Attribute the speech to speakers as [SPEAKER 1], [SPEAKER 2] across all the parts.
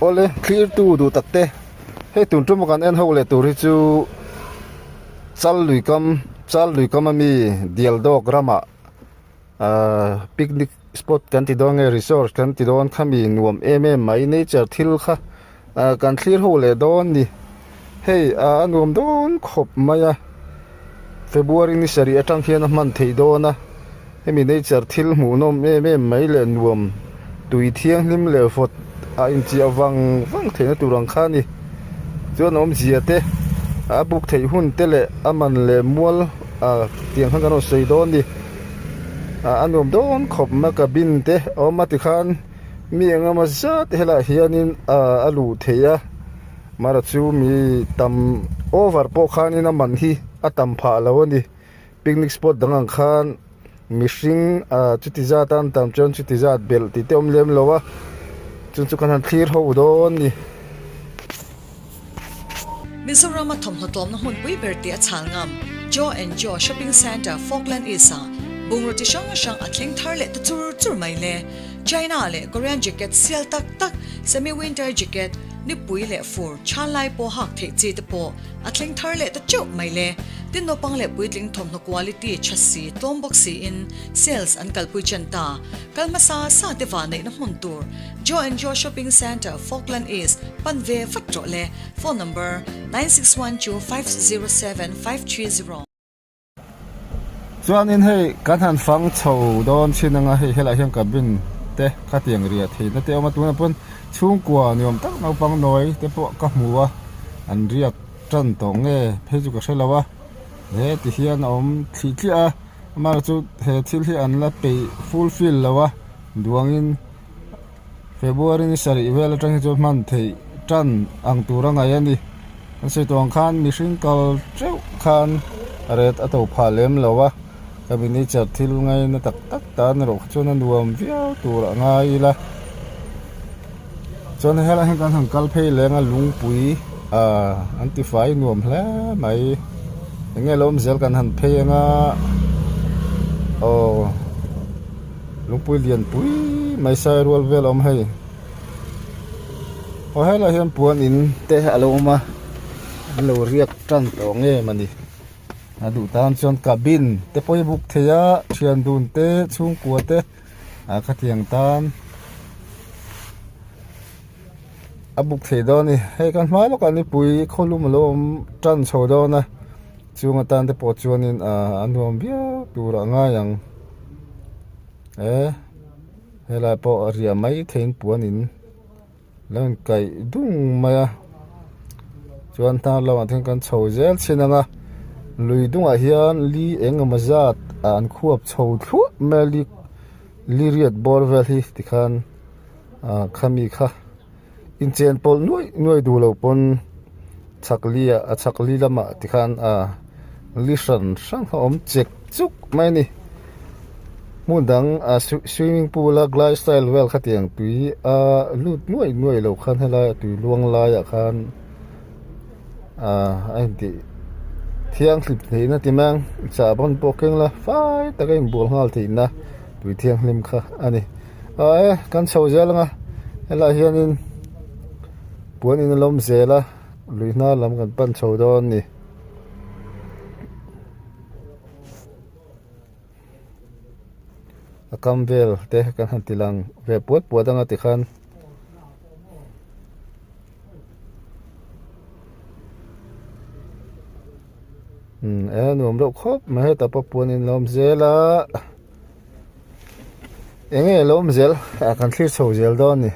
[SPEAKER 1] Awle thlirtu duh tak te hei tun tum a kan en ho leh tur hi chu chal lui kam chal lui kam ami dial dawk ramah ahh picnic spot kan ti dawn nge resort kan ti dawn khami nuam em em mai nature thil kha ah kan thlir ho leh dawn ni hei ah a nuam dawn khawp mai a February ni sarih atang hian a hman theih dawn a hemi nature thil hmuh nawm em em mai leh nuam tui thianghlim leh vawt a inchiah vang vang theihna tur ang kha a ni chuan awmzia te a buk theih hun te leh a man leh mual ah tiang khan kan rawn sawi dawn a ni ah a nuam dawn khawp mai a cabin te a awm a tikhan mi eng emaw zat helaiah hianin ah a luh theih a mara chu mi tam over pawh khanin a man hi a tam phah lo a ni picnic spot dang ang khan mihring ah chuti zat a an tam chuan chuti zat belh tih te a awm lem lo a chu chu kan han thlir ho dawn a ni.
[SPEAKER 2] Mizoram a thawmhnaw tlawmna hmunpui ber tih a chhal ngam Joe and Joe Shopping Centre Falkland East ah bungraw chi hrang hrang a thleng thar leh ta chur chur mai le. China leh Korean jacket sial tak tak, semi winter jacket, nipui leh fur chhan lai pawh hak theih chi te pawh a thleng thar leh ta teuh mai le. Tin naupang leh puitling thawmhnaw quality tha si tlawm bawk siin sales an kalpui chen ta. Kal hmasa sa te vanneihna hmun tur Joe and Joe Shopping Centre, Falkland East, pan ve vat rawh le. Phone number, 9612507530.
[SPEAKER 1] Chuanin hei kan han fang chho dawn chin anga hei helaiah hian cabin te khatiang riah theihna te a awm a tunah pawn chhungkua ni awm tak naupang nawi te pawh ka hmu a an riak tan tawh nge phei chu ka hre lo a he ti hian a awm thlih thliah a amaherawhchu he thil hi an la peih full fill lo a duangin. February ni sarih vel atang hi chuan hman theih tan ang tur a ngaih a ni. An sawi tawh ang khan mihring kal teuh khan ret a to phah lem lo a, ka manager thil ngaina tak tak tan erawh kha chuan a nuam viau tur a ngai ila. Chuan helaiah hian kan han kal phei leng a lungpui ah an ti fai nuam hle mai eng nge lo awm zel kan han phei anga aw. Lungpui lian pui mai sai rual vel a awm hei aw helaiah hian puan in te a lo awm a an lo riak tan tawh ngem a ni a duh tan chuan cabin te pawh hi a buk thei a thian dun te chhungkua te ah khatiang tan a buk thei dawn a ni hei kan hma lawkah nipui khawlum a lo awm tan chho dawn a. Chung atan te pawh chuanin ahh a nuam viau tur a ngai ang e helai pawh a riah mai theiin puanin lo inkaih dung mai a chuan hnar lamah te hian kan chho zel chin ang a lui dungah hian li eng emaw zat ah an khuap chho thluah mai a li li riat bawr vel hi tikhan ah khami kha. Inchen pawlh nuaih nuaih duh loh pawn chhak li ah a chhak li lamah tikhan ah li hran hrang a awm chek chuk mai a ni hmun dang ah swimming pool a glide style vel khatiang tui a lut nuaih nuaih loh khan helai a tui luang laiah khan ah a intih thianghlim theihna ti mai ang chah pawn pawh keng la fai taka inbual nghal theihna tui thianghlim kha a ni. Ah e kan chho zel ang a helaiah hianin puan in a lawm zel a lui hnar lam kan pan chho dawn a ni. A kam vel te kan han ti lang ve puat puat ang a tikhan. Umm e nuam reuh khawp mai hetah pawh puan in a lawm zel a. Eng nge lo awm zel ah kan thlir chho zel dawn a ni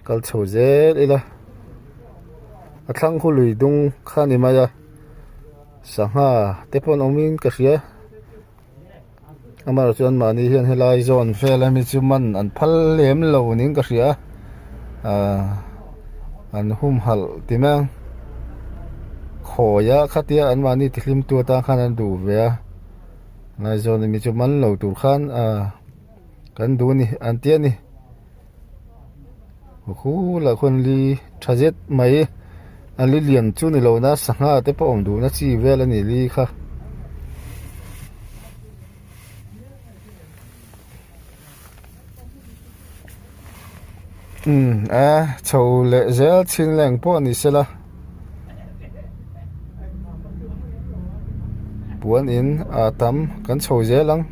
[SPEAKER 1] kal chho zel ila a thlang khu lui dung kha a ni mai a sangha te pawh an awm in ka hria amaherawhchu chuan mahni hian helai zawn vel ami chu man an phal lem lo niin ka hria ah an humhalh ti mai ang khawi a khatia an mahni tihlim tu atan khan an duh ve a. Ngaizawn ami chu man lo tur khan ah kan duh a ni an ti a ni khulah khuan li tha zet mai a li lian chu ni lo na sangha te pawh awm duhna chi vel a ni li kha. Umm a chho leh zel chhin leng pawh ni sela puan in a tam kan chho zel ang.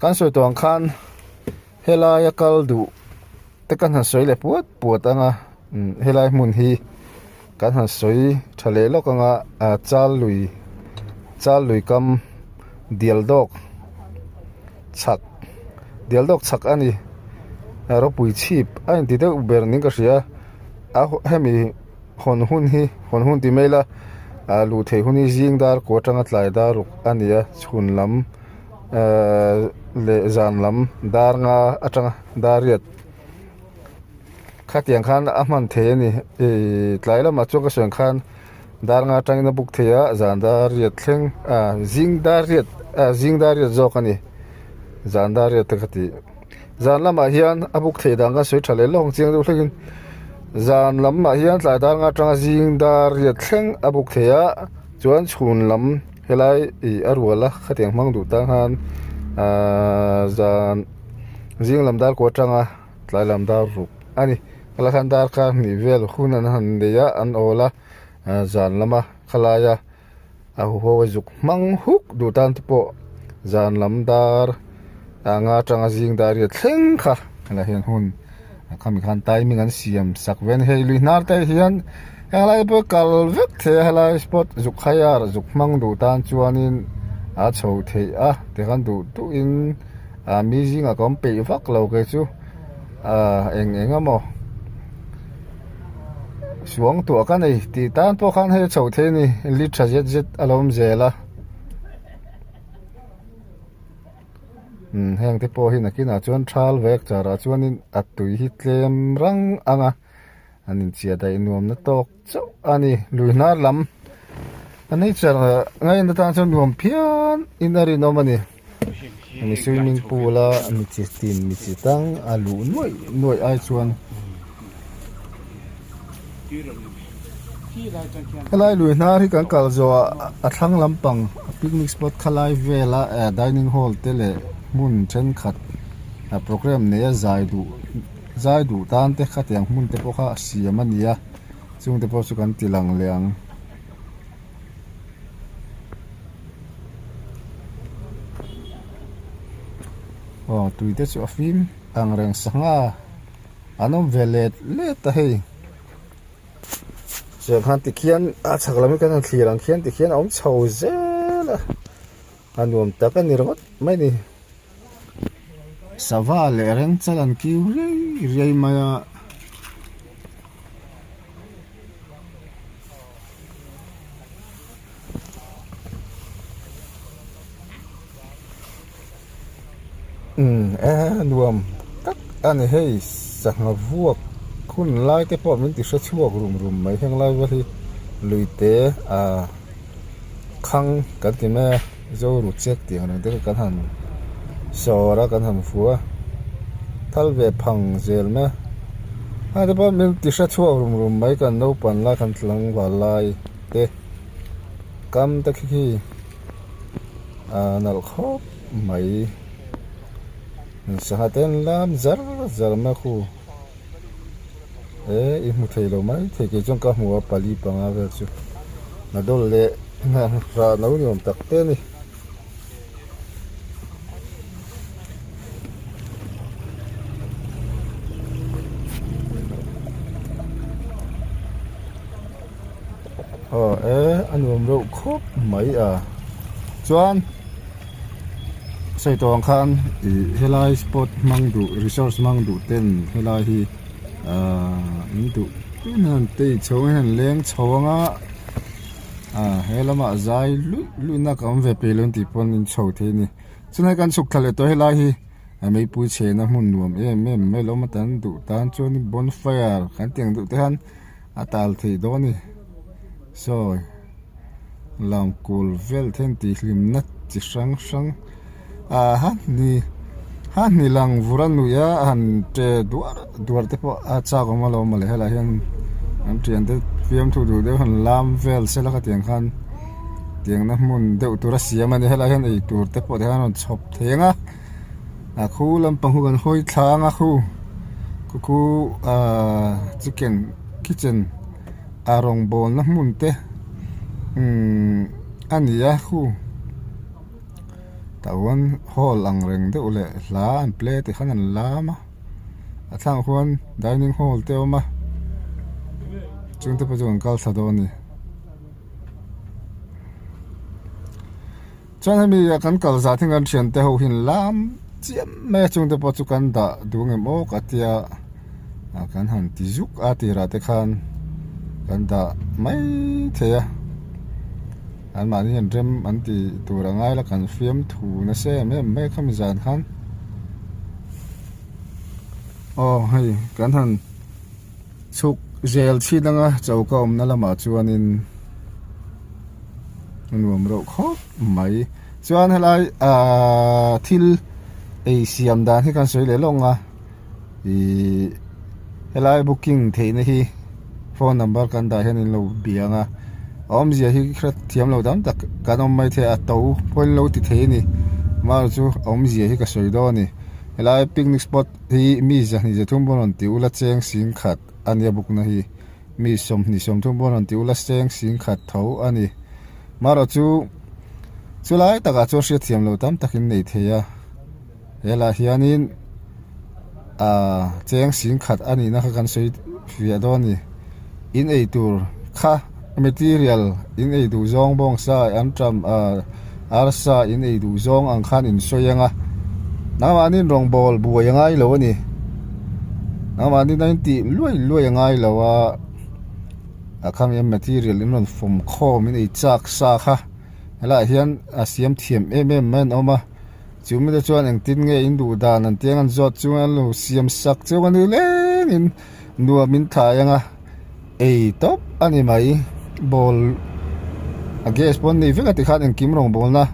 [SPEAKER 1] Kan sawi tawh ang khan helai a kal duh te kan han sawi leh puat puat ang a helai hmun hi kan han sawi tha leh lawk ang a ah chal lui chal lui kam dial dawk chhak dial dawk chhak a ni a ropui chhip a inti deuh ber niin ka hria a hemi hawn hun hi hawn hun ti mai ila ah luh theih hun hi zing dar kua atanga tlai dar ruk a ni a chhun lam ehh leh zan lam dar nga atanga dar riat khatiang khan a hman thei a ni ihh tlai lamah chuan ka sawi ang khan dar nga atangin a buk thei a zan dar riat thleng ah zing dar riat ah zing dar riat zawk a ni zan dar riat te ka tih. Zan lamah hian a buk theih dan kha sawi tha leh lawk ang chiang deuh hlekin zan lamah hian tlai dar nga atanga zing dar riat thleng a buk thei a chuan chhun lam helai ih a rual a khatiang hmang duh tan khan ahh zan zing lam dar kawh atanga tlai lam dar ruk a ni helai khan darkar hnih vel hun an han nei a an awl a zan lama khalaia. A huho a zuk hmang huk duh tan te pawh zan lam dar anga atanga zing dar riat thleng kha helai hian hun khami khan timing an siam sak ve a ni hei lui hnar te hian helai pawh kal vek thei a helai spot zuk hire zuk hmang duh tan chuanin a chho theih a tikhan duh duh in ah mi zingah ka awm peih vak lo kei chu ah eng eng emaw. Suang tuah ka nei tih tan pawh khan hei a chho thei a ni li tha zet zet a lo awm zel a umm heng te pawh hi nakinah chuan thal vek charah chuanin a tui hi tlem rang ang a an inchhiat daih nuam na tawk chauh a ni lui hnar lam a nature ngaina tan chuan nuam phian in a rinawm a ni. Hemi swimming pool a mi chi tin mi chi tang a luh nuaih nuaih ai chuan helai lui hnar hi kan kal zawh ah a thlang lampang picnic spot khalai vela eh dining hall te leh hmun thenkhat a programme nei a zai duh zai duh tan te khatiang hmun te pawh kha a siam a ni a chung te pawh chu kan ti lang leh ang. Aw tui te chu a fim ang reng sangha an awm ve let let a hei chuan khan tikhian a chhak lam hi kan han thlir ang khian tikhian a awm chho zel a a nuam tak a ni ringawt mai a ni sava leh rengchal an kiu riai riai mai a. Umm e nuam tak a ni hei sangha vuak hun lai te pawh min ti hre chhuak rum rum mai heng lai vel hi lui te ah khang kan ti mai a zo ru chek tih ang reng te kha kan han sawr a kan han fu a thal ve phang zel mai a heng te pawh min ti hre chhuak rum rum mai kan naupang lai kan tlangval lai te kam te khi khi ah nalh khawp mai sangha te an lam zar zar mai a khu he i hmu thei lo mai thei kei chuan ka hmu a pali panga vel chu a dawl leh hrah no ni awm tak te a ni. Aw e a nuam reuh khawp mai a chuan sawi tawh ang khan ih helai spot hmang duh resource hmang duh ten helai hi ahh in duh tun hian tei chho hian leng chho anga ah he lamah zai luih luih na ka awm ve peih lo tih pawn in chho thei a ni chulai kan chhuk thla leh tawh helai hi a meipui chhehna hmun nuam em em mai lo awm a tan duh tan chuan bonfire kan tih ang deuh te khan a tal theih dawn a ni sawi lam kul vel te an tih hlimna chi hrang hrang ah ha ni ha ni lang vur a nuih a han che duar duar te pawh a chak awm alawm mawle helaiah hian an thiante fiamthu duh deuh han lam vel sela khatiang khan. Tiangna hmun deuh tura siam a ni helai hian ei tur te pawh tikhan a rawn chhawp thei ang a a khu lampang khu kan hawi thla ang a khu khu khu ahh chicken kitchen a rawngbawlna hmun te umm a ni a khu tah chuan hall ang reng deuh leh hla an play ti khan an lam a a thlangah khuan dining hall te a awm a chungte pawh chu an kal thla dawn a ni. Chuan hemi ah kan kal zah thing kan thian te ho hi an lam chiam mai a chungte pawh chu kan dah duh ang em aw ka tia ah kan han ti zuk a tirah te khan kan dah mai thei a an mahni hian rem an ti tur a ngai la kan fiam thu nasa em em mai khami zan khan aw hei kan han. Chhuk zel chhin anga choka awmna lamah chuanin a nuam reuh khawp mai chuan helai ahh thil ei siam dan hi kan sawi leh lawng a ihh helai booking theihna hi phone number kan dah hian in lo bia ang a a awmzia hi hre thiam lo tam tak kan awm mai thei a to pawh in lo ti thei a ni amaherawhchu chu a awmzia hi ka sawi dawn a ni helai picnic spot. Hi mi zahnih zathum pawn rawn ti ula cheng sing khat a nia bukna hi mi 20 30 pawn rawn ti ula cheng sing khat tho a ni marawh chu chulai takah chuan hriatthiam loh tam takin nei thei a helah hianin ah cheng sing khat a nihna kha kan sawi fiah dawn a ni in ei tur kha material in ei duh zawng bawngsa anṭam ah arsa in ei duh zawng ang khan in sawi ang a nangmahni in rawngbâwl buai a ngai lo a ni nangmahni in a intih luai luai a ngai lo a a khami a material in rawn fawm khawm in ei chak sa kha helaiah hian a siam thiam em em mai an awm a chumi te chuan engtin nge in duh dan an tia ang an zawt chunga an lo siam sak cheu a ni lengin nuam in thlai ang a. Ei tawp a ni mai ball a gas pawn nei vek a tikhan engkim rawng bawlna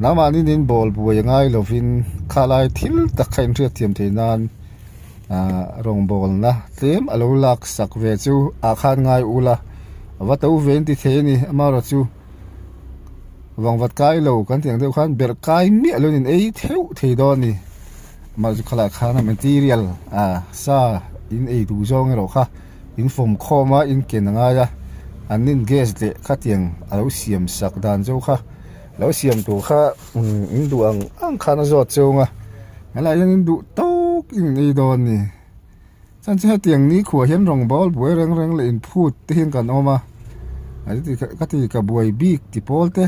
[SPEAKER 1] nangmahni nin ball buai a ngai lovin khalai thil tak kha inhriat thiam theih nan ah rawng bawlna tlem a lo lak sak ve chu ah khan ngai ula a va to ve in ti thei a ni amaherawh chu vangvat kai lo kan tih ang deuh khan berh kai miah lo in ei theuh thei dawn a ni. Mah chu khalai khan a material ah sa in ei duh zawng erawh kha in fawm khawm a in ken a ngai a an nin gas leh khatiang a lo siam sak dan chu kha lo siam tur kha in duh ang ang khan a zawt cheu ang a helaiah hian in duh tawk in in ei dawn a ni chuan chu hetiang nikhua hian rawng bawl buai reng reng leh inphut te hian kan awm a ka ti ka buai bik ti pawl te.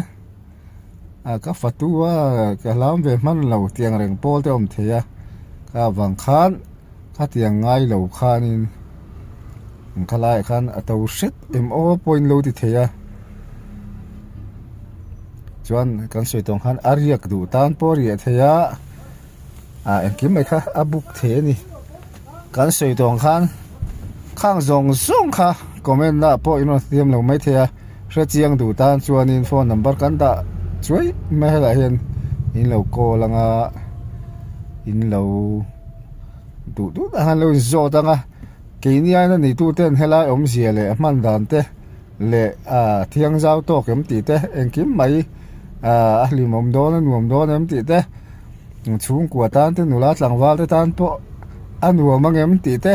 [SPEAKER 1] Ah ka fatu a ka hlam ve hman lo tiang reng pawl te awm thei a ka avang khan khatiang ngai lo khanin khalaiah khan a to hret em aw pawhin lo ti thei a chuan kan sawi tawng khan a riak duh tan pawh a riah thei a ah engkim mai kha a buk thei a ni kan sawi tawng khan khang zawng zawng kha comment ah pawh in rawn hliam lo mai thei a. Hrechiang duh tan chuanin phone number kan dah chuai mai helaiah hian in lo call anga in lo duh duh tak hian lo in zawt anga keini aina neitu ten helai awmzia leh a hman dan te leh ah thiang zau tawk em tih te engkim mai ah a hlimawm dawn a nuam dawn em tih te chhungkua tan te nula tlangval te tan pawh a nuam ang em tih te.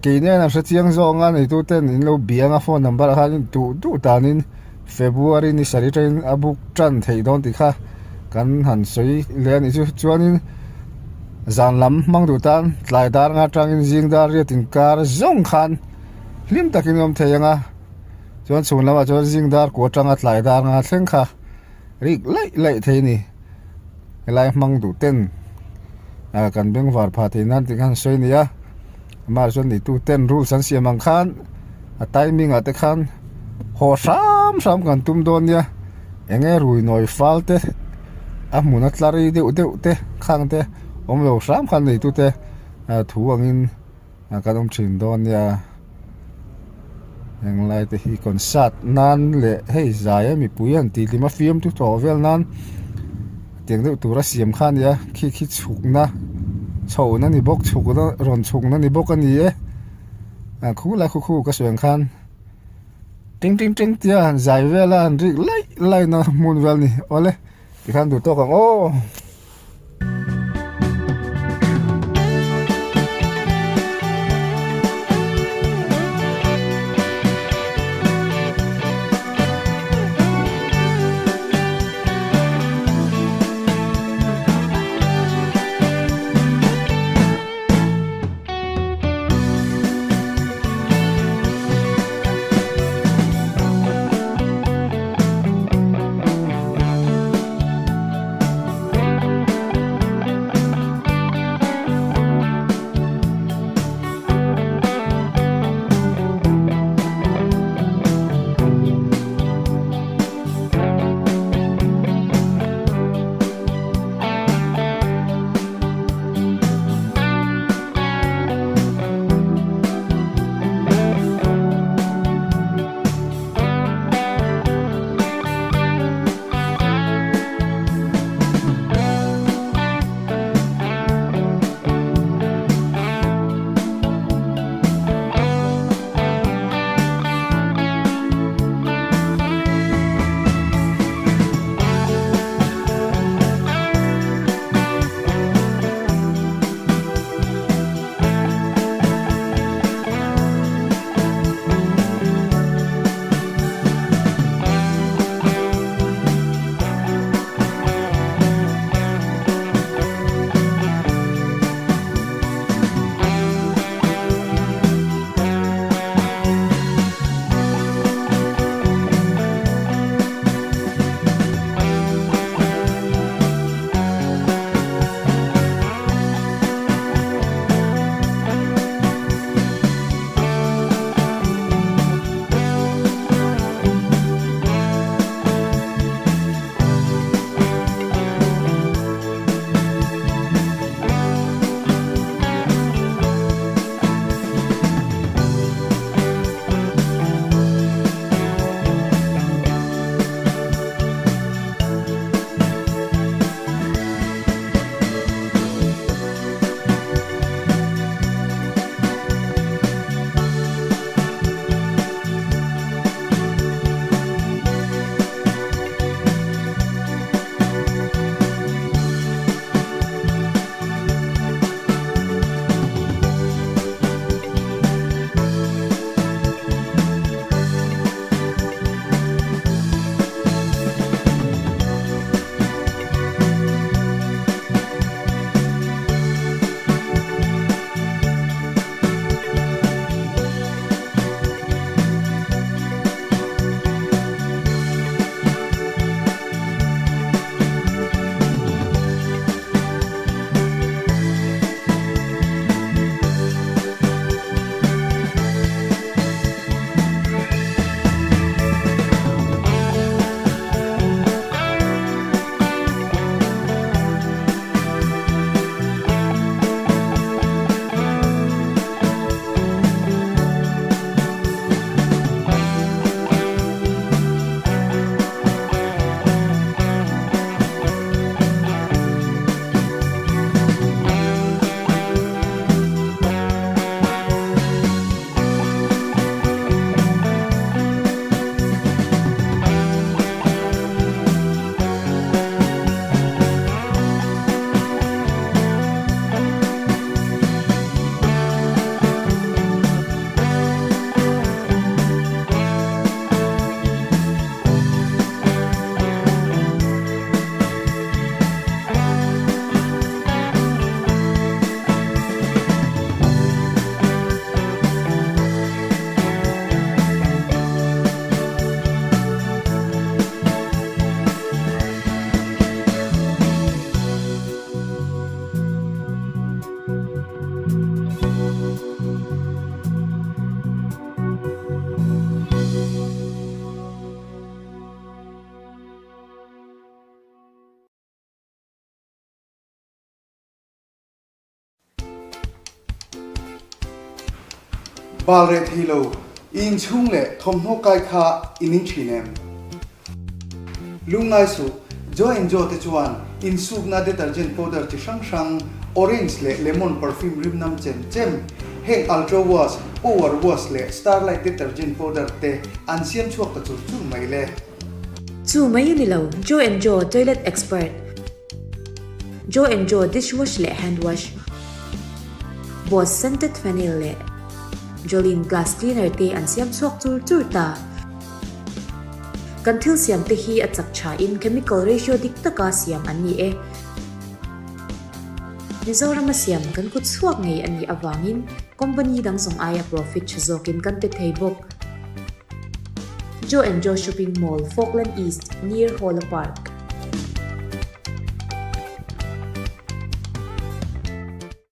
[SPEAKER 1] Keini an hre chiang zawng a neitu ten in lo biang a phone number ah khan in duh duh danin February ni sarih atangin a book tan theih dawn tih kha kan han sawi leh a nih chu chuanin zan lam hmang duh tan tlai dar nga atangin zing dar riat inkar zawng khan hlim takin a awm thei ang a chuan chhun lamah chuan zing dar kua atanga tlai dar nga thleng kha rik laih laih thei a ni helai hmang duh ten ah kan bengvar phah theih nan tih kha an sawi a ni a amah chuan neitu ten rules an siam ang khan a timing ah te khan haw hram hram kan tum dawn nia eng nge rui nawi fal te a hmun a tlar deuh deuh te khang te awm lo hram khan neitu te ah thu angin. Ah kan awm thin dawn nia henglai te hi concert nan leh hei zai a mipui an tih hlim a fiamthu tawh vel nan tiang deuh tura siam kha a nia khi khi chhukna chhohna ni bawk chhukna rawn chhukna ni bawk a ni e ah khu lai khu khu ka sawi ang khan. Ting ting ting tia han zai vel a han rik laih laih na hmun vel a ni awle tikhan duh tawk ang aw.
[SPEAKER 3] Bal reh thei lo, i inchhung leh thawmhnaw kai kha i ning thin em? Lungngai suh, Joe and Joe te chuan insukna detergent powder chi hrang hrang, orange leh lemon perfume rim nam chem chem. Heng Ultra Wash, Power Wash leh Starlight Detergent Powder te an siam chhuak ta chur chur mai le.
[SPEAKER 4] Chu mai a ni lo, Joe and Joe Toilet Expert, Joe and Joe Dishwash leh Hand Wash, Boss Scented Phenyl leh Jolene Glass Cleaner te an siam chhuak chur chur ta. Kan thil siam te hi a chak tha in chemical ratio dik taka siam an ni e. Mizoram a siam kan kut chhuak ngei a nih avangin company dang zawng aia profit tha zawkin kan pe thei bawk. Joe and Joe Shopping Mall, Falkland East, near Hawla Park.